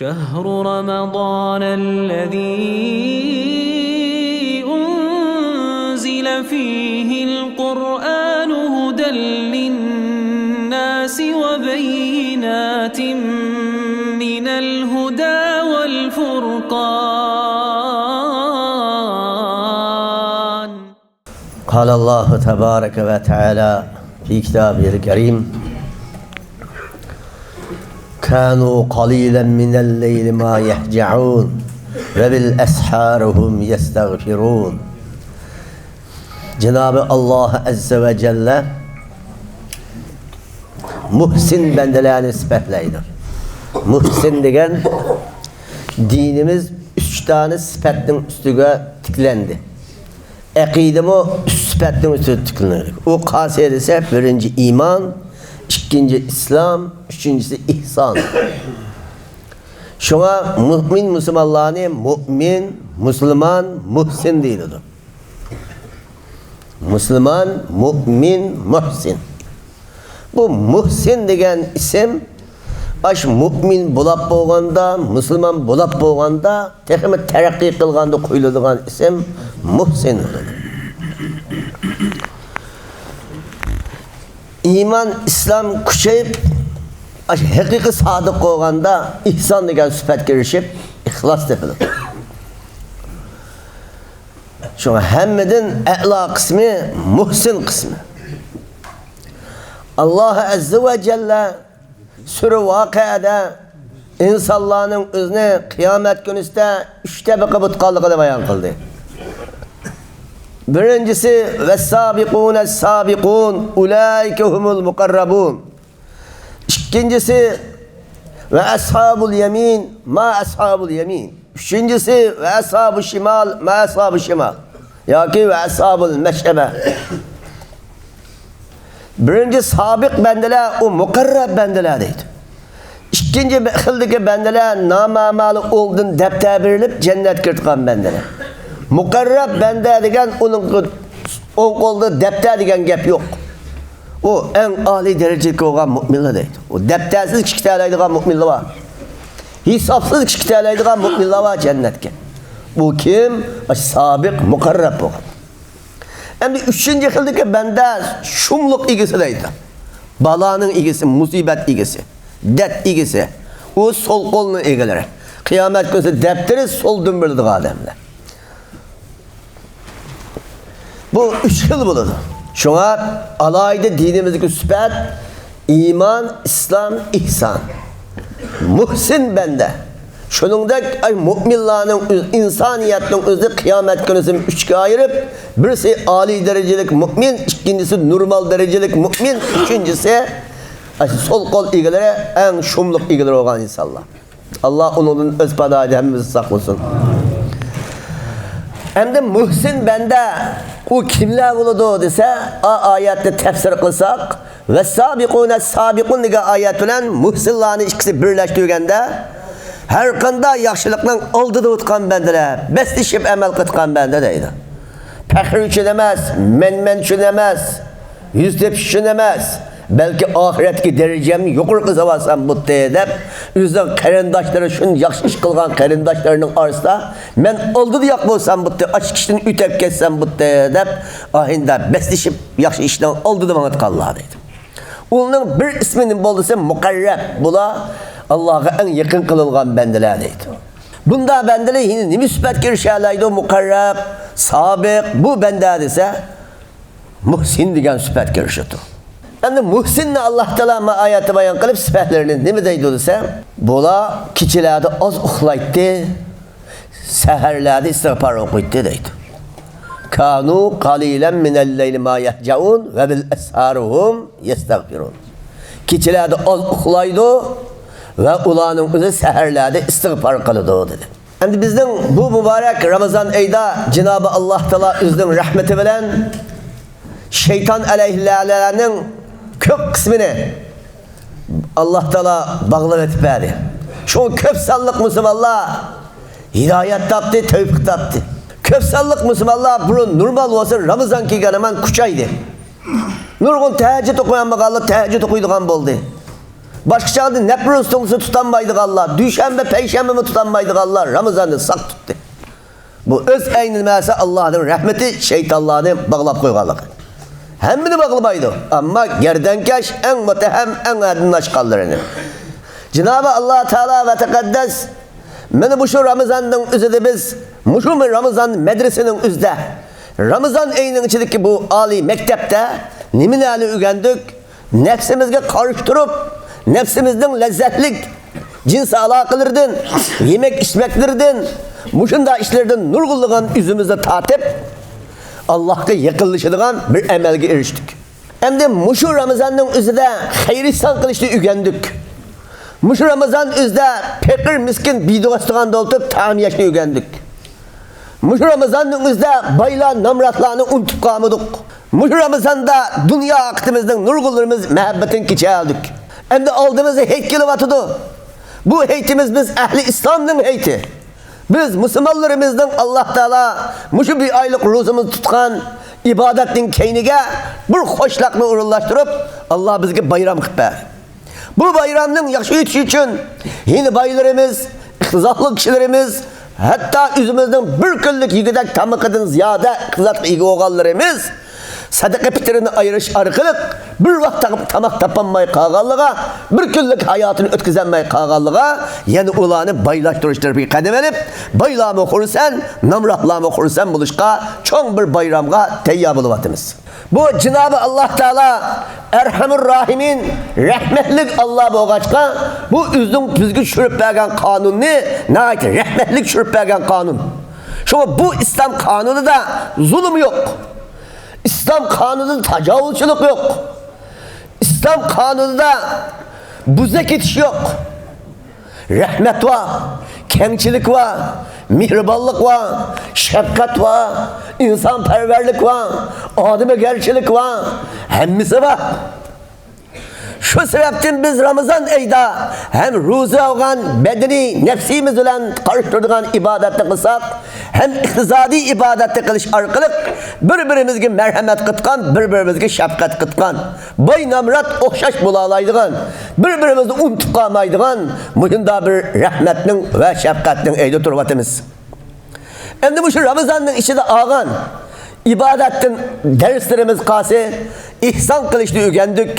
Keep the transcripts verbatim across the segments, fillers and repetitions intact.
شهر رمضان الذي أنزل فيه القرآن هدى للناس وبينات من الهدى والفرقان. قال الله تبارك وتعالى في كتابه الكريم: كانوا قليلا من الليل ما يهجعون وبالأسحار هم يستغفرون. جانابى ئاللاھ ئەززە ۋە جەللە مۇھسىن بەندىلەرنى سۈپەتلەيدۇ. مۇھسىن دېگەن دىنىمىز ئۈچ دانە سۈپەتنىڭ ئۈستىگە تىكلەندى. ئەقىدىمۇ ئۈچ سۈپەتنىڭ ئۈستىدە تىكلىنىدۇ. ئۇ قايسى دېسە، بىرىنچى ئىمان، ئىككىنچى ئىسلام، ئۈچىنچىسى ئىھسان. شۇڭا مۇئمىن مۇسۇلمانلارنى مۇئمىن، مۇسۇلمان، مۇھسىن دېيىلىدۇ. مۇسۇلمان، مۇئمىن، مۇھسىن. بۇ مۇھسىن دېگەن ئىسىم ئاشۇ مۇئمىن بولاپ بولغاندا، مۇسۇلمان بولاپ بولغاندا، تېخىمۇ تەرەققىي قىلغاندا قويۇلىدىغان ئىسىم مۇھسىن بولىدۇ. ئىمان، ئىسلام كۈچەيىپ، ئاشۇ ھەقىقىي سادىق بولغاندا، ئىھسان دېگەن سۈپەتكە ئېرىشىپ، ئىخلاس تېپىلىدۇ. شۇڭا ھەممىدىن ئەلا قىسمى مۇھسىن قىسمى. ئاللاھ ئەززە ۋە جەللە سۈرە ۋاقىئەدە ئىنسانلارنىڭ ئۆزىنى قىيامەت كۈنىسىدە ئۈچ تەبىقە بولىدىغانلىقىنى بايان قىلدى. بىرىنچىسى، ۋەسسابىقۇنەسسابىقۇن، ئۇلائىكە ھۇمۇل مۇقەررەبۇن. ئىككىنچىسى، ۋە ئەسھابۇل يەمىن، ما ئەسھابۇل يەمىن. ئۈچىنچىسى، ۋە ئەسھابۇ شىمال، ما ئەسھابۇ شىمال. ياكى ۋە ئەسھابۇل مەشئەمە. بىرىنچى سابىق بەندىلەر، ئۇ مۇقەررەب بەندىلەر دەيدۇ. ئىككىنچى خىلدىكى بەندىلەر نامە ئەمەلى ئالدىن دەپتەر بېرىلىپ جەننەتكە كىرىدىغان بەندىلەر. مۇقەررەب بەندە دېگەن ئۇنىڭ ئوڭ قولدا دەپتەر دېگەن گەپ يوق. ئۇ ئەڭ ئالىي دەرىجىدىكى بولغان مۇئمىنلار دەيدۇ. ئۇ دەپتەرسىز چىقىپ كېتەلەيدىغان مۇئمىنلار بار. ھېسابسىز چىقىپ كېتەلەيدىغان مۇئمىنلار بار جەننەتكە. بۇ كىم؟ سابىق مۇقەررەب بولغان. ئەمدى ئۈچىنچى خىلدىكى بەندە شۇملۇق ئىگىسى دەيدۇ. بالانىڭ ئىگىسى، مۇسىبەت ئىگىسى، دەرد ئىگىسى. ئۇ سول قولنىڭ ئىگىلىرى. قىيامەت كۈنىسى دەپتىرى سولدىن بېرىلىدىغان ئادەملەر. بۇ ئۈچ خىل بولىدۇ. شۇڭا ئالاھىدە دىنىمىزدىكى سۈپەت ئىمان، ئىسلام، ئىھسان. مۇھسىن بەندە. شۇنىڭدەك ئاي مۇئمىنلارنىڭ ئۆز-، ئىنسانىيەتنىڭ ئۆزى قىيامەت كۈنىسى ئۈچكە ئايرىپ، بىرسى ئالىي دەرىجىلىك مۇئمىن، ئىككىنچىسى نورمال دەرىجىلىك مۇئمىن، ئۈچىنچىسى ئاشۇ سول قول ئىگىلىرى، ئەڭ شۇملۇق ئىگىلىرى بولغان ئىنسانلار. ئاللا ئۇنىڭدىن ئۆز پاناھىدا ھەممىمىزنى ساقلىسۇن. ئەمدى مۇھسىن بەندە ئۇ كىملەر بولىدۇ دېسە، ئا-، ئايەتنى تەپسىر قىلساق، ۋەسسابىقۇنەسسابىقۇن دېگەن ئايەت بىلەن مۇھسىنلارنى ئىككىسى بىرلەشتۈرگەندە، ھەر قانداق ياخشىلىقنىڭ ئالدىدا ئۆتكەن بەندىلەر، بەسلىشىپ ئەمەل قىلىدىغان بەندە دەيدۇ. پەخىر ئۈچۈن ئەمەس، مەنمەن ئۈچۈن ئەمەس، يۈز تېپىش ئۈچۈن ئەمەس، بەلكى ئاخىرەتتىكى دەرىجەمنى يۇقىرى قىلىۋالسام بولدى دەپ، ئۆزىنىڭ قېرىنداشلىرى، شۇنچە ياخشى ئىش قىلغان قېرىنداشلىرىنىڭ ئارىسىدا مەن ئالدىدا ياق بولسام بولدى، ئاشۇ كىشىدىن ئۆتۈپ كەتسەم بولدى دەپ، ئاھىندا بەسلىشىپ ياخشى ئىشنىڭ ئالدىدا ماڭىدىغانلار دەيدۇ. ئۇنىڭ بىر ئىسمى نېمە بولدى دېسە، مۇقەررەب. بۇلار ئاللاغا ئەڭ يېقىن قىلىنغان بەندىلەر دەيدۇ. بۇنداق بەندىلەر يەنە نېمە سۈپەتكە ئېرىشەلەيدۇ؟ مۇقەررەب، سابىق، بۇ بەندە دېسە، مۇھسىن دېگەن سۈپەتكە ئېرىشىدۇ. ئەمدى مۇھسىننى ئاللا تائالا ما ئايەتتە بايان قىلىپ، سۈپەتلىرىنى نېمە دەيدۇ دېسە، بۇلار كېچىلەردە ئاز ئۇخلايتتى، سەھەرلەردە ئىستىغپار ئوقۇيتتى دەيدۇ. كانوا قليلا من الليل ما يهجعون وبالأسحار هم يستغفرون. كېچىلەردە ئاز ئۇخلايدۇ ۋە ئۇلارنىڭ ئۆزى سەھەرلەردە ئىستىغپار قىلىدۇ دېدى. ئەمدى بىزنىڭ بۇ مۇبارەك رامىزان ئېيىدا جانابى ئاللا تائالا ئۆزىنىڭ رەھمىتى بىلەن شەيتان ئەلەيھىللەنىڭ كۆپ قىسمىنى ئاللا تائالا باغلاپ ئېتىپ بەردى. شۇڭا كۆپ سانلىق مۇسۇلمانلار ھىدايەت تاپتى، تەۋپىق تاپتى. كۆپ سانلىق مۇسۇلمانلار بۇرۇن نورمال بولسا رامىزان كەلگەن ھامان كۈچەيدى. نۇرغۇن تەھەججۇد ئوقۇيالمىغانلار تەھەججۇد ئوقۇيدىغان بولدى. باشقا چاغدا نەپرۇز تۇڭسا تۇتالمايدىغانلار، دۈشەنبە، پەيشەنبىمۇ تۇتالمايدىغانلار رامىزاننى ساق تۇتتى. بۇ ئۆز ئەينىمەسە ئاللاھنىڭ رەھمىتى، شەيتانلارنى باغلاپ قويغانلىقى. ھەممىنى باغلىمايدۇ، ئەمما گەردەنكەش ئەڭ مۇتتەھەم، ئەڭ ھەددىدىن ئاشقانلىرىنى. جانابى ئاللا تائالا ۋە تەقەددەس مانا مۇشۇ رامىزاننىڭ ئۆزىدە بىز، مۇشۇ رامىزان مەدرىسىنىڭ ئۆزىدە، رامىزان ئېيىنىڭ ئىچىدىكى بۇ ئالىي مەكتەپتە نېمىلەرنى ئۆگەندۇق؟ نەپسىمىزگە قارشى تۇرۇپ، نەپسىمىزنىڭ لەززەتلىك جىنسىي ئالاقىلىرىدىن، يېمەك ئىچمەكلىرىدىن، مۇشۇنداق ئىشلاردىن نۇرغۇنلىغان ئۆزىمىزنى تارتىپ، ئاللاھقا يېقىنلىشىدىغان بىر ئەمەلگە ئېرىشتۇق. ئەمدى مۇشۇ رامىزاننىڭ ئۆزىدە خەير-ئېھسان قىلىشنى ئۆگەندۇق. مۇشۇ رامىزان ئۆزىدە پېقىر-مىسكىن بىدېڭىزدا ئولتۇرۇپ تائام يەشنى ئۆگەندۇق. مۇشۇ رامىزاننىڭ ئۆزىدە بايلار، نامراتلارنى ئۇنتۇپ قالمىدۇق. مۇشۇ رامىزاندا دۇنيا ئاخىرىتىمىزنىڭ نۇرغۇنلىرىمىز مۇھەببىتىنى كېچەلىدۇق. ئەمدى ئالدىمىزدا ھېيت كېلىۋاتىدۇ. بۇ ھېيتىمىز بىز ئەھلى ئىسلامنىڭ ھېيتى. بىز مۇسۇلمانلىرىمىزنىڭ ئاللا تائالا مۇشۇ بىر ئايلىق روزىمىزنى تۇتقان ئىبادەتنىڭ كەينىگە بىر خوشلۇقنى ئورۇنلاشتۇرۇپ، ئاللا بىزگە بايرام قىلىپ بەردى. بۇ بايرامنىڭ ياخشى ئۆتۈشى ئۈچۈن يەنە بايلىرىمىز، ئىقتىسادلىق كىشىلىرىمىز، ھەتتا ئۆزىمىزنىڭ بىر كۈنلۈك يېگۈدەك تامىقىدىن زىيادە ئىقتىسادقا ئىگە بولغانلىرىمىز سەدىقە پىترىنى ئايرىش ئارقىلىق بىر ۋاق تا-، تاماق تاپالماي قالغانلىقىغا، بىر كۈنلۈك ھاياتىنى ئۆتكۈزەلمەي قالغانلىقىغا، يەنە ئۇلارنى بايلاشتۇرۇش تەرىپىگە قەدەم ئېلىپ، بايلارمۇ خۇرسەن، نامراتلارمۇ خۇرسەن بولۇشقا چوڭ بىر بايرامغا تەييار بولۇۋاتىمىز. بۇ جانابى ئاللا تائالا ئەرھەمۇر راھىمىن، رەھمەتلىك ئاللا بولغاچقا، بۇ ئۆزىنىڭ بىزگە چۈشۈرۈپ بەرگەن قانۇننى ناھايىتى رەھمەتلىك چۈشۈرۈپ بەرگەن قانۇن. شۇڭا بۇ ئىسلام قانۇنىدا زۇلۇم يوق. ئىسلام قانۇنىدا تاجاۋۇزچىلىق يوق. ئىسلام قانۇنىدا بۇزا كېتىش يوق. رەھمەت بار، كەڭچىلىك بار، مېھرىبانلىق بار، شەپقەت بار، ئىنسانپەرۋەرلىك بار، ئادىمىگەرچىلىك بار، ھەممىسى بار. شۇ سەۋەبتىن بىز رامىزان ئېيىدا ھەم روزا ئالغان بەدىنىي، نەپسىيىمىز بىلەن قارشى تۇرىدىغان ئىبادەتنى قىلساق، ھەم ئىقتىسادىي ئىبادەتنى قىلىش ئارقىلىق بىر-بىرىمىزگە مەرھەمەت قىلىدىغان، بىر-بىرىمىزگە شەپقەت قىلىدىغان، باي-نامرات ئوخشاش بولالايدىغان، بىر-بىرىمىزنى ئۇنتۇپ قالمايدىغان مۇشۇنداق بىر رەھمەتنىڭ ۋە شەپقەتنىڭ ئېيىدا تۇرۇۋاتىمىز. ئەمدى مۇشۇ رامىزاننىڭ ئىچىدە ئالغان ئىبادەتتىن دەرسلىرىمىز قالسا، ئېھسان قىلىشنى ئۆگەندۇق،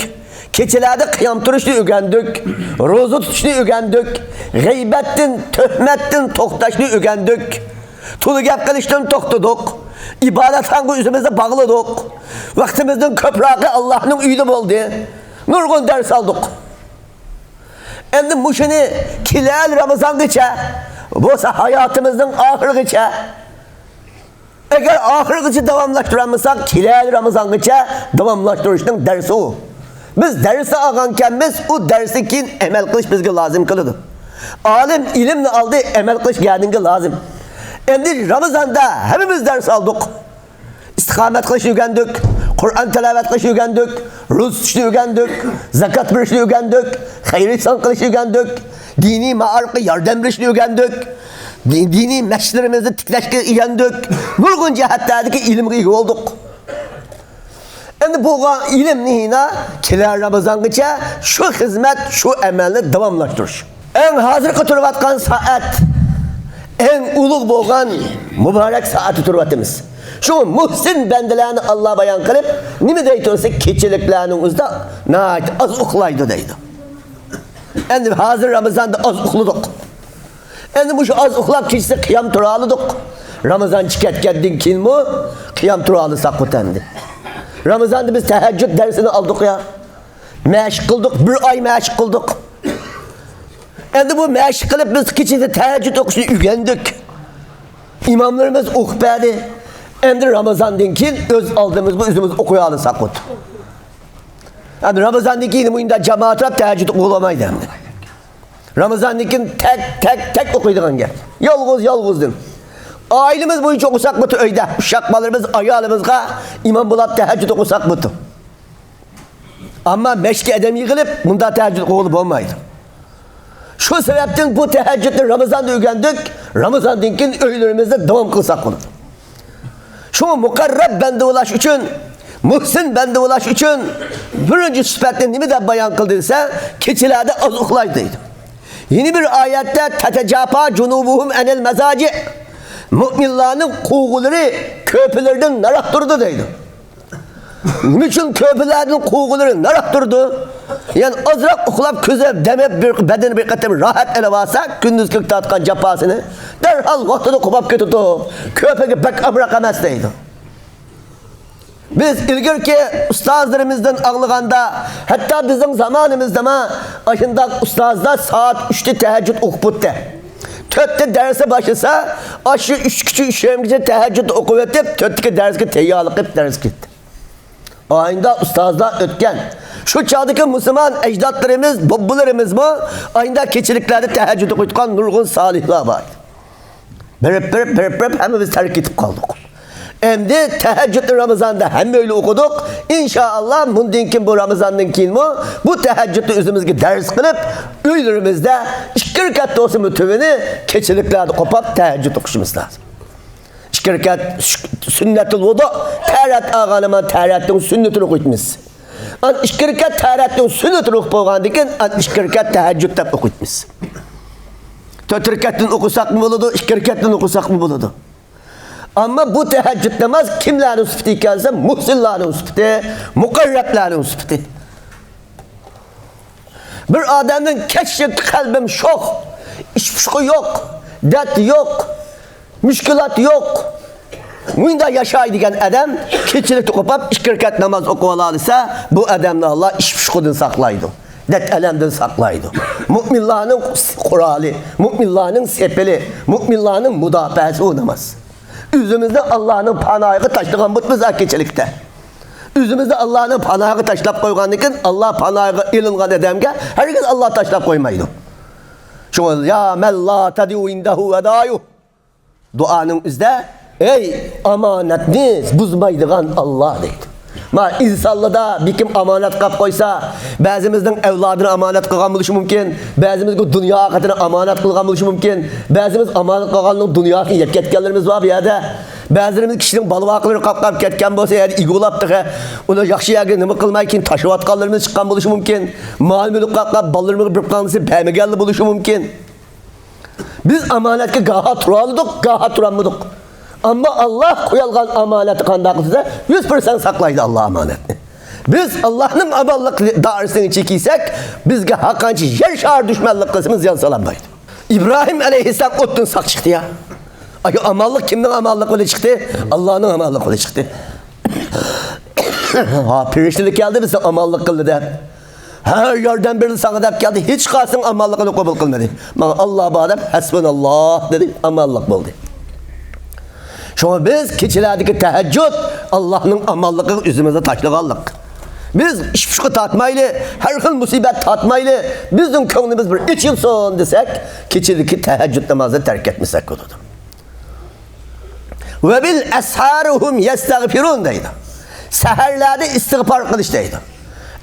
كېچىلەردە قىيام تۇرۇشنى ئۆگەندۇق، روزا تۇتۇشنى ئۆگەندۇق، غەيۋەتتىن، تۆھمەتتىن توختاشنى ئۆگەندۇق، تولا گەپ قىلىشتىن توختىدۇق، ئىبادەتخانىغا ئۆزىمىزنى باغلىدۇق، ۋاقتىمىزنىڭ كۆپرەكى ئاللانىڭ ئۆيىدە بولدى، نۇرغۇن دەرس ئالدۇق. ئەمدى مۇشۇنى كېلەر رامىزانغىچە، بولسا ھاياتىمىزنىڭ ئاخىرىغىچە، ئەگەر ئاخىرغىچە داۋاملاشتۇرالمىساق، كېلەر رامىزانغىچە داۋاملاشتۇرۇشنىڭ دەرسى ئۇ. بىز دەرسنى ئالغانكەنمىز، ئۇ دەرستىن كېيىن ئەمەل قىلىش بىزگە لازىم كېلىدۇ. ئالىم ئىلىمنى ئالدى، ئەمەل قىلىش گەدىنىگە لازىم. ئەمدى رامىزاندا ھەممىمىز دەرس ئالدۇق. ئىستىقامەت قىلىشنى ئۆگەندۇق، قۇرئان تىلاۋەت قىلىشنى ئۆگەندۇق، روزا تۇتۇشنى ئۆگەندۇق، زاكات بېرىشنى ئۆگەندۇق، خەير-ئېھسان قىلىشنى ئۆگەندۇق، دىنىي مائارىپقا ياردەم بېرىشنى ئۆگەندۇق، دىن-، دىنىي مەسچىتلىرىمىزنى تىكلەشكە ئۆگەندۇق، نۇرغۇن جەھەتلەردىكى ئىلىمگە ئىگە بولدۇق. ئەمدى بولغان ئىلىمنى يەنە كېلەر رامىزانغىچە شۇ خىزمەت، شۇ ئەمەلنى داۋاملاشتۇرۇش. ئەڭ ھازىرقى تۇرۇۋاتقان سائەت، ئەڭ ئۇلۇغ بولغان مۇبارەك سائەتتە تۇرۇۋاتىمىز. شۇ مۇھسىن بەندىلەرنى ئاللا بايان قىلىپ، نېمە دەيدۇ دېسە، كېچىلىكلەرنىڭ ئۆزىدە ناھايىتى ئاز ئۇخلايدۇ دەيدۇ. ئەمدى ھازىر رامىزاندا ئاز ئۇخلىدۇق. ئەمدى مۇشۇ ئاز ئۇخلاپ كېچىسى قىيام تۇرالىدۇق. رامىزان چىقىپ كەتكەندىن كېيىنمۇ قىيام تۇرالىساق بولدى ئەمدى. رامىزاندا بىز تەھەججۇد دەرسىنى ئالدۇق يا. مەشىق قىلدۇق، بىر ئاي مەشىق قىلدۇق. ئەمدى بۇ مەشىق قىلىپ بىز كېچىدە تەھەججۇد ئوقۇشنى ئۆگەندۇق. ئىماملىرىمىز ئوقۇپ بەردى. ئەمدى رامىزاندىن كېيىن ئۆز ئالدىمىزغا ئۆزىمىز ئوقۇيالىساق بولدى. ئەمدى رامىزاندىن كېيىن مۇنداق جامائەتلەپ تەھەججۇد ئوقۇۋالمايدۇ ئەمدى. رامىزاندىن كېيىن تەك، تەك، تەك ئوقۇيدىغان گەپ. يالغۇز، يالغۇزدىن. ئائىلىمىز بويىچە ئوقۇساق بولدى ئۆيدە. ئۇششاق بالىلىرىمىز، ئايالىمىزغا ئىمام بولاپ تەھەججۇد ئوقۇساق بولدى. ئەمما مەسچىتكە ئادەم يىغىلىپ، مۇنداق تەھەججۇد ئوقۇغىلى بولمايدۇ. شۇ سەۋەبتىن بۇ تەھەججۇدنى رامىزاندا ئۆگەندۇق، رامىزاندىن كېيىن ئۆيلىرىمىزدە داۋام قىلساق بولىدۇ. شۇڭا مۇقەررەب بەندە بولۇش ئۈچۈن مۇھسىن بەندە بولاش ئۈچۈن بىرىنچى سۈپەتنى نېمە دەپ بايان قىلدى دېسە، كېچىلەردە ئاز ئۇخلايدۇ دەيدۇ. يەنە بىر ئايەتتە، تەتەجافا جۇنۇبۇھۇم ئەنىل مەزاجى. مۆمىنلارنىڭ قوۋغۇلىرى كۆرپىلىرىدىن ناراق تۇرىدۇ دەيدۇ. نېمە ئۈچۈن كۆرپىلەردىن قوۋغۇلىرى ناراق تۇرىدۇ؟ يەنى ئازراق ئۇخلاپ، كۆزى دەم ئېلىپ، بىر بەدىنى بىر قېتىم راھەت ئېلىۋالسا، كۈندۈزكى تارتقان جاپاسىنى دەرھال ۋاقتىدا قوپاپ كېتىدۇ. كۆرپىگە بەك ئامراق ئەمەس دەيدۇ. بىز ئىلگىرىكى ئۇستازلىرىمىزدىن ئاڭلىغاندا، ھەتتا بىزنىڭ زامانىمىزدىمۇ ئاشۇنداق ئۇستازلار سائەت ئۈچتە تەھەججۇد ئوقۇپ ئۆتتى. تۆتتە دەرسى باشلىسا، ئاشۇ ئۈچكىچە، ئۈچ يېرىمگىچە تەھەججۇد ئوقۇپ ئۆتۈپ، تۆتتىكى دەرسكە تەييارلىق قىلىپ دەرسكە كەتتى. ئاينىدا ئۇستازلار ئۆتكەن. شۇ چاغدىكى مۇسۇلمان ئەجدادلىرىمىز، بوبىلىرىمىزمۇ ئاينىدا كېچىلىكلەردە تەھەججۇد ئوقۇيدىغان نۇرغۇن سالىھلار بار ئىدى. بېرىپ، بېرىپ، بېرىپ، بېرىپ، ھەممىمىز تەرك ئېتىپ قالدۇق. ئەمدى تەھەججۇدنى رامىزاندا ھەممەيلى ئوقۇدۇق. ئىنشائاللا، مۇندىن كېيىن، بۇ رامىزاندىن كېيىنمۇ بۇ تەھەججۇدنى ئۆزىمىزگە دەرس قىلىپ، ئۆيلىرىمىزدە ئىككى رەكەت بولسىمۇ تۆۋىنى كېچىلىكلەردە قوپاپ تەھەججۇد ئوقۇشىمىز لازىم. ئىككى رەكەت سۈننەتۇل ۋۇدۇ، تەھارەت ئالغان ھامان تەھارەتنىڭ سۈننىتىنى ئوقۇيمىز. ئان ئىككى رەكەت تەھارەتنىڭ سۈننىتىنى ئوقۇپ بولغاندىن كېيىن، ئان ئىككى رەكەت تەھەججۇد دەپ ئوقۇيمىز. تۆت رەكەتتىن ئوقۇساقمۇ بولىدۇ، ئىككى رەكەتتىن ئوقۇساقمۇ بولىدۇ. ئەمما بۇ تەھەججۇد ناماز كىملەرنىڭ سۈپىتى ئىكەن دېسە، مۇھسىنلارنىڭ سۈپىتى، مۇقەررەبلەرنىڭ سۈپىتى. بىر ئادەمنىڭ كەچلىك قەلبىم شوخ، ئىچ پۇشقى يوق، دەرد يوق، مۈشكۈلات يوق، مۇنداق ياشاي دېگەن ئادەم كېچىلىك قوپاپ ئىككى رەكەت ناماز ئوقۇۋالالىسا، بۇ ئادەمنى ئاللا ئىچ پۇشقىدىن ساقلايدۇ، دەرد ئەلەمدىن ساقلايدۇ. مۆمىنلارنىڭ قورالى، مۆمىنلارنىڭ سېپىلى، مۆمىنلارنىڭ مۇداپىئەسى ئۇ ناماز. ئۆزىمىزنى ئاللانىڭ پاناھىغا تاشلىغان بولىمىز ھە كېچىلىكتە. ئۆزىمىزنى ئاللانىڭ پاناھىغا تاشلاپ قويغاندىن كېيىن، ئاللا پاناھىغا ئېلىنغان ئادەمگە ھەرگىز ئاللا تاشلاپ قويمايدۇ. شۇڭا، يا مەن لا تەدىئۇ ئىندەھۇ ۋەدايۇ، دۇئانىڭ ئۆزىدە، ئەي ئامانەتنى بۇزمايدىغان ئاللا دەيدۇ. ما ئىنسانلاردا بىر كىم ئامانەت قىلىپ قويسا، بەزىمىزنىڭ ئەۋلادىنى ئامانەت قىلغان بولۇشى مۇمكىن، بەزىمىزگە دۇنيا ئاخىرىتىنى ئامانەت قىلغان بولۇشى مۇمكىن، بەزىمىز ئامانەت قىلغاننىڭ دۇنياسىنى يەپ كەتكەنلىرىمىز بار بۇ يەردە. بەزىلىرىمىز كىشىنىڭ بالا-ۋاقىلىرى قاپقاپ كەتكەن بولسا، يەنە ئىگە بولاپ تېخى ئۇنى ياخشى يەرگە نېمە قىلماي، كېيىن تاشلىۋاتقانلىرىمىز چىققان بولۇشى مۇمكىن. مال-مۈلۈك قاپقاپ، بالىلىرىمىزغا بىر قانچىسى بەرمىگەنلا بولۇشى مۇمكىن. بىز ئامانەتكە گاھا تۇرالىدۇق، گاھا تۇرالمىدۇق. ئەمما ئاللا قويالغان ئامانەتنى قانداق قىلسا، يۈز پىرسەنت ساقلايدۇ ئاللا ئامانەتنى. بىز ئاللانىڭ ئامانلىق دائىرىسىنىڭ ئىچىگە كىرسەك، بىزگە ھەرقانچە يەر شارى دۈشمەنلىك قىلسىمۇ زىيان سالالمايدۇ. ئىبراھىم ئەلەيھىسسالام ئوتتىن ساق چىقتى يا. ئايۇ ئامانلىق كىمنىڭ ئامانلىقى بىلەن چىقتى؟ ئاللانىڭ ئامانلىقى بىلەن چىقتى. ھا، پىرىشتىلەر كەلدى، بىزنى ئامانلىق قىلدى دەپ. ھەر ياردەم بېرىلدى ساڭا دەپ كەلدى، ھېچقايسىنىڭ ئامانلىقىنى قوبۇل قىلمىدى. ماڭا ئاللا بار دەپ، ھەسبۇناللا دېدى، ئامانلىق بولدى. شۇڭا بىز كېچىلەردىكى تەھەججۇد ئاللانىڭ ئامانلىقىغا ئۆزىمىزنى تاشلىغانلىق. بىز ئىچ پۇشقا تارتمايلى، ھەر خىل مۇسىبەت تارتمايلى، بىزنىڭ كۆڭلىمىز بىر ئېچىلسۇن دېسەك، كېچىدىكى تەھەججۇد نامازىنى تەرك ئەتمىسەك بولىدۇ. ۋە بىل ئەسھارىھۇم يەستەغفىرۇن دەيدۇ. سەھەرلەردە ئىستىغپار قىلىش دەيدۇ.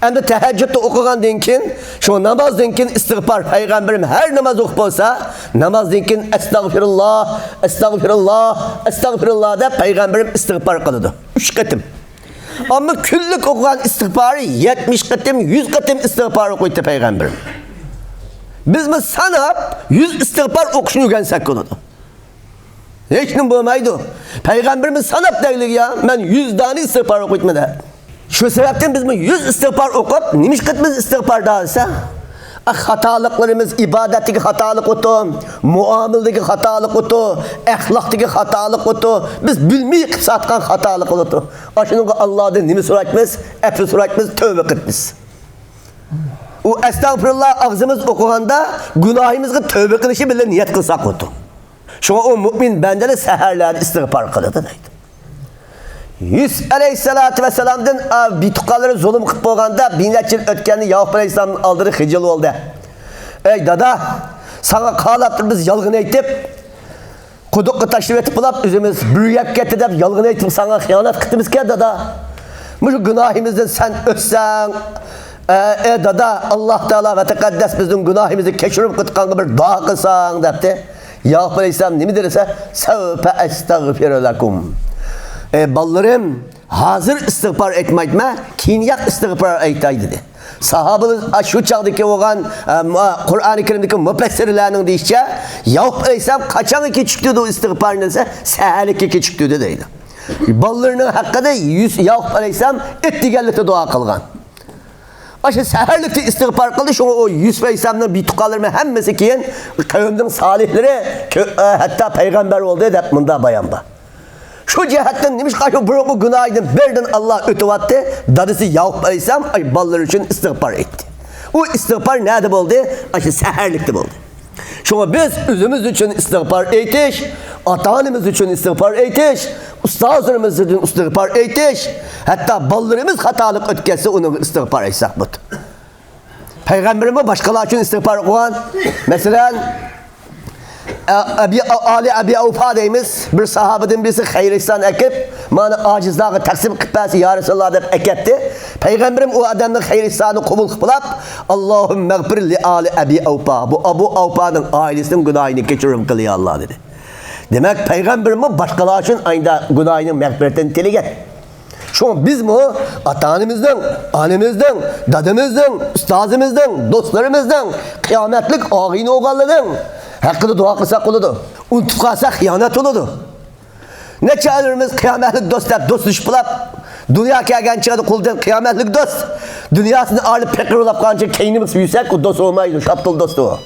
ئەمدى تەھەججۇدنى ئوقۇغاندىن كېيىن، شۇ نامازدىن كېيىن ئىستىغپار، پەيغەمبىرىم ھەر ناماز ئوقۇپ بولسا، نامازدىن كېيىن ئەستەغفىرۇللا، ئەستەغفىرۇللا، ئەستەغفىرۇللا دەپ پەيغەمبىرىم ئىستىغپار قىلىدۇ. ئۈچ قېتىم. ئەمما كۈنلۈك ئوقۇغان ئىستىغپارى يەتمىش قېتىم، يۈز قېتىم ئىستىغپار ئوقۇيتتى پەيغەمبىرىم. بىزمۇ ساناپ يۈز ئىستىغپار ئوقۇشنى ئۆگەنسەك بولىدۇ. ھېچنېمە بولمايدۇ. پەيغەمبىرىمىز ساناپ دەيلىگە يا، مەن يۈز دانە ئىستىغپار ئوقۇيتتىم دەپ. شۇ سەۋەبتىن بىزمۇ يۈز ئىستىغپار ئوقۇپ، نېمىشقا بىز ئىستىغپار دەيسە، خاتالىقلىرىمىز، ئىبادەتتىكى خاتالىق ئوتۇ، مۇئامىلىدىكى خاتالىق ئوتۇ، ئەخلاقتىكى خاتالىق ئوتۇ، بىز بىلمەي قىلىپ ساتقان خاتالىق ئوتۇ. ئاشۇنىڭغا ئاللادىن نېمە سورايمىز؟ ئەپۇ سورايمىز، تۆۋبە قىلىمىز. ئۇ ئەستەغپىرۇللا ئاغزىمىز ئوقۇغاندا گۇناھىمىزغا تۆۋبە قىلىشى بىلەن نىيەت قىلساق ئوتۇ. شۇڭا ئۇ مۆمىن بەندىلەر سەھەرلەردە ئىستىغپار قىلىدۇ دەيدۇ. يۈسۈپ ئەلەيھىسسالاتۇ ۋەسسالامدىن، ئا، بىتۇققانلىرى زۇلۇم قىلىپ بولغاندا، بىر نەچچە يىل ئۆتكەندە ياقۇپ ئەلەيھىسسالامنىڭ ئالدىدا خىجىل بولدى. ئەي دادا، ساڭا قالاپ تۇرۇپ بىز يالغان ئېيتىپ، قۇدۇققا تاشلىۋېتىپ بولاپ، ئۆزىمىز بۈرى يەپ كەتتى دەپ يالغان ئېيتىپ ساڭا خىيانەت قىپتىمىزكەن دادا. مۇشۇ گۇناھىمىزدىن سەن ئۆتسەڭ، ئە، ئە دادا، ئاللا تائالا ۋە تەقەددەس بىزنىڭ گۇناھىمىزنى كەچۈرۈپ قىلغانغا بىر دۇئا قىلساڭ دەپتى. ياقۇپ ئەلەيھىسسالام نېمە دېدى دېسە، سەۋفە ئەستەغفىرۇ لەكۇم. ئەي بالىلىرىم، ھازىر ئىستىغپار ئېيتمايتمەن، كېيىنراق ئىستىغپار ئېيتاي دېدى. ساھابىلار، ئا، شۇ چاغدىكى بولغان، ئا، ما-، قۇرئانى كەرىمدىكى مۇپەسسىرلەرنىڭ دېيىشىچە، يەئقۇب ئەلەيھىسسالام قاچانغا كېچىكتۈردى ئۇ ئىستىغپارنى دېسە، سەھەرلىككە كېچىكتۈردى دەيدۇ. بالىلىرىنىڭ ھەققىدە يۈس-، يەئقۇب ئەلەيھىسسالام ئېيت دېگەنلىكتە دۇئا قىلغان. ئاشۇ سەھەرلىكتە ئىستىغپار قىلدى، شۇڭا ئۇ يۈسۈپ ئەلەيھىسسالامنىڭ بىر تۇغقانلىرىمۇ ھەممىسى كېيىن قەۋمنىڭ سالىھلىرى، كۆ-، ئە، ھەتتا پەيغەمبەر بولدى دەپ مۇنداق بايان بار. شۇ جەھەتتىن نېمىشقا شۇ بۇرۇنقى گۇناھىدىن بىردىن ئاللا ئۆتۈۋەتتى؟ دادىسى يەئقۇب ئەلەيھىسسالام ئاي بالىلىرى ئۈچۈن ئىستىغپار ئېيتتى. ئۇ ئىستىغپار نەدە بولدى؟ ئاشۇ سەھەرلىكتە بولدى. شۇڭا بىز ئۆزىمىز ئۈچۈن ئىستىغپار ئېيتىش، ئاتا-ئانىمىز ئۈچۈن ئىستىغپار ئېيتىش، ئۇستازلىرىمىز ئۈچۈن ئىستىغپار ئېيتىش، ھەتتا بالىلىرىمىز خاتالىق ئۆتكەزسە، ئۇنىڭغا ئىستىغپار ئېيتساق بولىدۇ. پەيغەمبىرىمۇ باشقىلار ئۈچۈن ئىستىغپار ئوقۇغان. مەسىلەن، ئە-، ئەبى، ئالى ئەبى ئەۋپا دەيمىز. بىر ساھابىدىن بىرسى خەير ئېھسان ئەكىپ، مانا ئاجىزلارغا تەقسىم قىلىپ بەرسە، يا رەسۇلاللا، دەپ ئەكەتتى. پەيغەمبىرىم ئۇ ئادەمنىڭ خەير ئېھسانىنى قوبۇل قىلىپ، ئاللاھۇممەغفىر لىئالى ئەبى ئەۋپا، بۇ ئەبۇ ئەۋپانىڭ ئائىلىسىنىڭ گۇناھىنى كەچۈرۈم قىل، يا ئاللا، دېدى. دېمەك، پەيغەمبىرىمۇ باشقىلار ئۈچۈن ئاينىدا گۇناھىنىڭ مەغپىرىتىنى تىلىگەن. شۇڭا بىزمۇ ئاتا-ئانىمىزنىڭ، ئانىمىزنىڭ، دادىمىزنىڭ، ئۇستازىمىزنىڭ، دوستلىرىمىزنىڭ، قىيامەتلىك ئاغىنە ئوغۇللىرىنىڭ ھەققىدە دۇئا قىلساق بولىدۇ. ئۇنتۇپ قالساق خىيانەت بولىدۇ. نەچچە ئادەملىرىمىز قىيامەتلىك دوست دەپ دوستلىشىپ بولاپ، دۇنيا كەلگەن چېغىدا قولىدىن قىيامەتلىك دوست، دۇنياسىدىن ئايرىلىپ پېقىر بولاپ قالغانچە كەينىمىز يۈرسەك، ئۇ دوست بولمايدۇ، شاپتۇل دوستى ئۇ.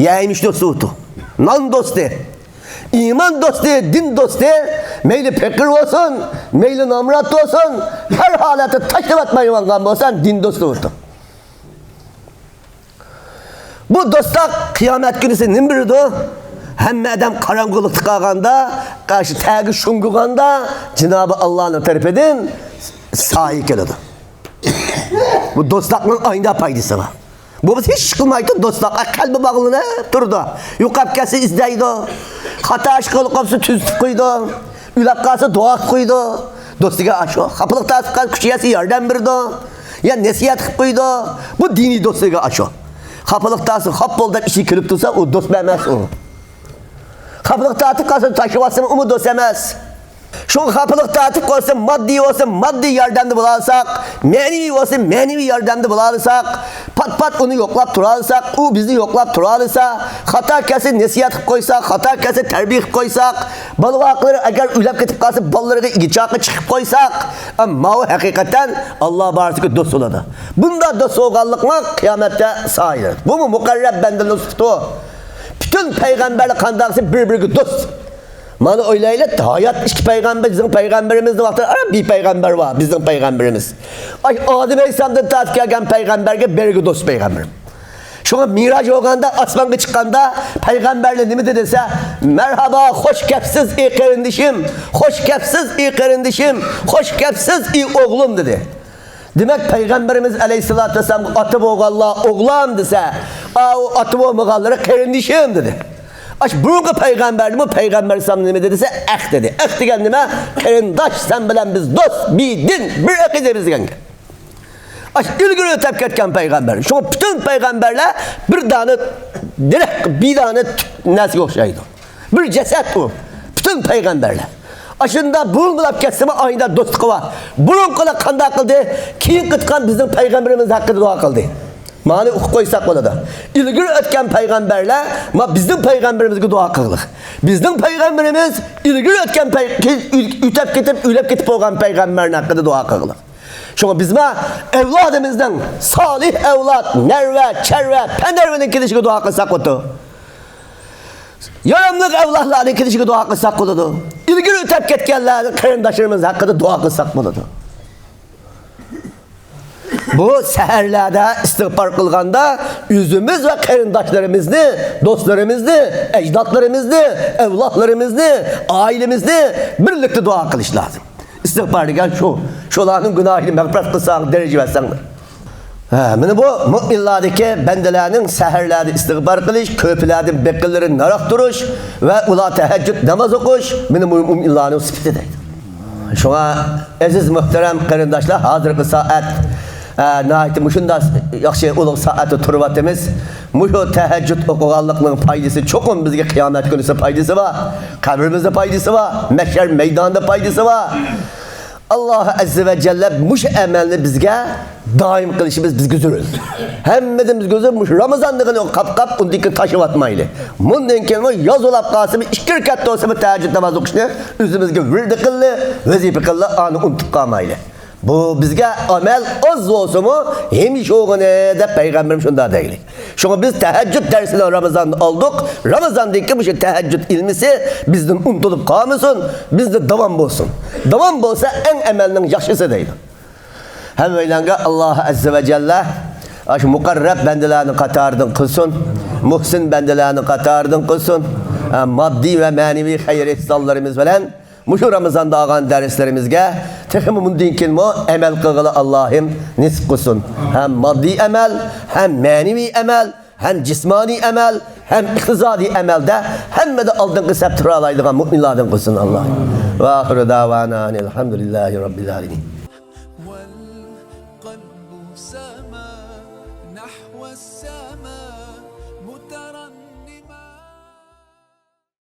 يەيمىش دوستى ئۇتۇ. نان دوستى. ئىمان دوستى، دىن دوستى. مەيلى پېقىر بولسۇن، مەيلى نامرات بولسۇن، ھەر ھالەتتە تاشلىۋەتمەيۋالغان بولسا، دىن دوستى ئۇتۇ. بۇ دوستلۇق قىيامەت كۈنىسى نېمە بېرىدۇ؟ ھەممە ئادەم قاراڭغۇلۇقتا قالغاندا، قارشى تەگە شۇڭغۇغاندا، جانابى ئاللانىڭ تەرىپىدىن سايە كېلىدۇ. بۇ دوستلۇقنىڭ ئاينىدا پايدىسى بار. بولمىسا ھېچ ئىش قىلمايدۇ، دوستلۇققا قەلبى باغلىنىپ تۇرىدۇ. يوقاپ كەتسە ئىزدەيدۇ. خاتا ئىش قىلىپ قالسا تۈزىتىپ قويىدۇ. ئۆلۈپ قالسا دۇئا قىلىپ قويىدۇ. دوست دېگەن ئاشۇ. خاپىلىق تارتىپ قالسا كۈچى يەتسە ياردەم بېرىدۇ. يا نەسىھەت قىلىپ قويىدۇ. بۇ دىنىي دوست دېگەن ئاشۇ. خاپىلىق تارتسا خاپ بول دەپ ئىچىگە كىرىپ تۇرسا ئۇ دوست ئەمەس ئۇ. خاپىلىق تارتىپ قالسا تاشلىۋاتسىمۇ ئۇمۇ دوست ئەمەس. شۇڭا خاپىلىق تارتىپ قالسا، ماددىي بولسا ماددىي ياردەمدە بولالىساق، مەنىۋى بولسا مەنىۋى ياردەمدە بولالىساق، پات-پات ئۇنى يوقلاپ تۇرالىساق، ئۇ بىزنى يوقلاپ تۇرالىسا، خاتا كەلسە نەسىھەت قىلىپ قويسا، خاتا كەلسە تەربىيە قىلىپ قويساق، بالا-ۋاقىلىرى ئەگەر ئۆلۈپ كېتىپ قالسا، بالىلىرىغا ئىگە چاقا چىقىپ قويساق، ماۋۇ ھەقىقەتەن ئاللا بارىسىدىكى دوست بولىدۇ. بۇنداق دوست بولغانلىقىڭ قىيامەتتە سايە. بۇمۇ مۇقەررەب بەندىنىڭ سۈپىتى. پۈتۈن پەيغەمبەرلەر قانداقسى بىر-بىرىگە دوست. مانا ئويلايلى، ھايات ئىككى پەيغەمبەر، بىزنىڭ پەيغەمبىرىمىزنىڭ ۋاقتىدا، ئارا بىر پەيغەمبەر بار، بىزنىڭ پەيغەمبىرىمىز. ئاي، ئادەم ئەلەيھىسسالامدىن تارتىپ كەلگەن پەيغەمبەرگە بىرگە دوست پەيغەمبىر. شۇڭا مىراج بولغاندا، ئاسمانغا چىققاندا پەيغەمبەرلەر نېمە دېدى دېسە، مەرھابا، خوش كەپسىز ئى قېرىندىشىم، خوش كەپسىز ئى قېرىندىشىم، خوش كەپسىز ئى ئوغلۇم دېدى. دېمەك، پەيغەمبىرىمىز ئەلەيھىسسالاتۇ ۋەسسالامغا ئاتا بولغانلار ئوغلام دېسە، ئاۋۇ ئاتا بولمىغانلىرى قېرىندىشىم دېدى. ئاشۇ بۇرۇنقى پەيغەمبەرنىمۇ پەيغەمبەر ئەلەيھىسسالام نېمە دېدى دېسە، ئەخ دېدى. ئەخ دېگەن نېمە؟ قېرىنداش، سەن بىلەن بىز دوست، بىر دىن، بىر ئەقىدە بىز دېگەن گەپ. ئاشۇ ئىلگىرى ئۆتۈپ كەتكەن پەيغەمبەر. شۇڭا پۈتۈن پەيغەمبەرلەر بىر دانە دەرەخ، بىر دانە تۈپ نەرسىگە ئوخشايدۇ. بىر جەسەت ئۇ. پۈتۈن پەيغەمبەرلەر. ئاشۇنداق بۇرۇن بولاپ كەتسىمۇ ئايدا دوستلۇقى بار. بۇرۇنقىلار قانداق قىلدى؟ كېيىنكى ئۆتكەن بىزنىڭ پەيغەمبىرىمىز ھەققىدە دۇئا قىلدى. مانا ئۇقۇپ قويساق بولىدۇ. ئىلگىرى ئۆتكەن پەيغەمبەرلەر، ما بىزنىڭ پەيغەمبىرىمىزگە دۇئا قىلغىلىق. بىزنىڭ پەيغەمبىرىمىز ئىلگىرى ئۆتكەن پەي-، ئۆتۈپ كېتىپ، ئۆلۈپ كېتىپ بولغان پەيغەمبەرنىڭ ھەققىدە دۇئا قىلغىلىق. شۇڭا بىزمۇ ئەۋلادىمىزنىڭ سالىھ ئەۋلاد، نەۋرە، چەۋرە، پەنەۋرىنىڭ كېلىشىگە دۇئا قىلساق بولىدۇ. ياراملىق ئەۋلادلارنىڭ كېلىشىگە دۇئا قىلساق بولىدۇ. ئىلگىرى ئۆتۈپ كەتكەنلەرنىڭ قېرىنداشلىرىمىز ھەققىدە دۇئا قىلساق بولىدۇ. بۇ سەھەرلەردە ئىستىغپار قىلغاندا ئۆزىمىز ۋە قېرىنداشلىرىمىزنى، دوستلىرىمىزنى، ئەجدادلىرىمىزنى، ئەۋلادلىرىمىزنى، ئائىلىمىزنى بىرلىكتە دۇئا قىلىش لازىم. ئىستىغپار دېگەن شۇ. شۇلارنىڭ گۇناھىنى مەغپىرەت قىلساڭ، دەرىجە بەرسەڭ. ھە، مانا بۇ مۆمىنلاردىكى بەندىلەرنىڭ سەھەرلەردە ئىستىغپار قىلىش، كۆپىلەردىن بېقىنلىرىنى ناراق تۇرۇش ۋە ئۇلار تەھەججۇد ناماز ئوقۇش، مانا بۇ مۆمىنلارنىڭ سۈپىتى دەيدۇ. شۇڭا، ئەزىز مۆھتەرەم قېرىنداشلار، ھازىرقى سائەت، ئە، ناھايىتى مۇشۇنداق ياخشى ئۇلۇغ سائەتتە تۇرۇۋاتىمىز. مۇشۇ تەھەججۇد ئوقۇغانلىقنىڭ پايدىسى چوقۇم بىزگە قىيامەت كۈنىسى پايدىسى بار، قەبرىمىزدە پايدىسى بار، مەھشەر مەيدانىدا پايدىسى بار. ئاللاھ ئەززە ۋە جەللە مۇشۇ ئەمەلنى بىزگە دائىم قىلىشىمىز بىزگە زۆرۈر. ھەممىدىن بىزگە زۆرۈر، مۇشۇ رامىزان دېگەننى قاپقاپ، ئۇندىن كېيىن تاشلىۋاتمايلى. مۇندىن كېيىنمۇ ياز بولاپ قالسىمۇ، ئىككى رەكەت بولسىمۇ تەھەججۇد ناماز ئوقۇشنى ئۆزىمىزگە ۋىردى قىللى، ۋەزىپە قىللى، ئانى ئۇنتۇپ قالمايلى. بۇ بىزگە ئەمەل ئاز بولسىمۇ، ھەمىشە بولغىنى دەپ پەيغەمبىرىم شۇنداق دەيلى. شۇڭا بىز تەھەججۇد دەرسىنى رامىزاندا ئالدۇق. رامىزاندىن كېيىن مۇشۇ تەھەججۇد ئىلمىسى بىزدىن ئۇنتۇلۇپ قالمىسۇن، بىزدە داۋام بولسۇن. داۋام بولسا ئەڭ ئەمەلنىڭ ياخشىسى دەيدۇ. ھەممەيلەنگە ئاللاھ ئەززە ۋە جەللە ئاشۇ مۇقەررەب بەندىلەرنىڭ قاتارىدىن قىلسۇن، مۇھسىن بەندىلەرنىڭ قاتارىدىن قىلسۇن. ھە، ماددىي ۋە مەنىۋى خەير ئېھسانلىرىمىز بىلەن مۇشۇ رامىزاندا ئالغان دەرسلىرىمىزگە تېخىمۇ مۇندىن كېيىنمۇ ئەمەل قىلغىلى ئاللاھىم نېسىپ قىلسۇن. ھەم ماددىي ئەمەل، ھەم مەنىۋى ئەمەل، ھەم جىسمانىي ئەمەل، ھەم ئىقتىسادىي ئەمەلدە ھەممىدە ئالدىنقى سەپتە تۇرالايدىغان مۇئمىنلاردىن قىلسۇن ئاللاھ. ۋە ئاخىرۇ دەۋانا ئەنىل ھەمدۇلىللاھى رەببىل ئالەمىن.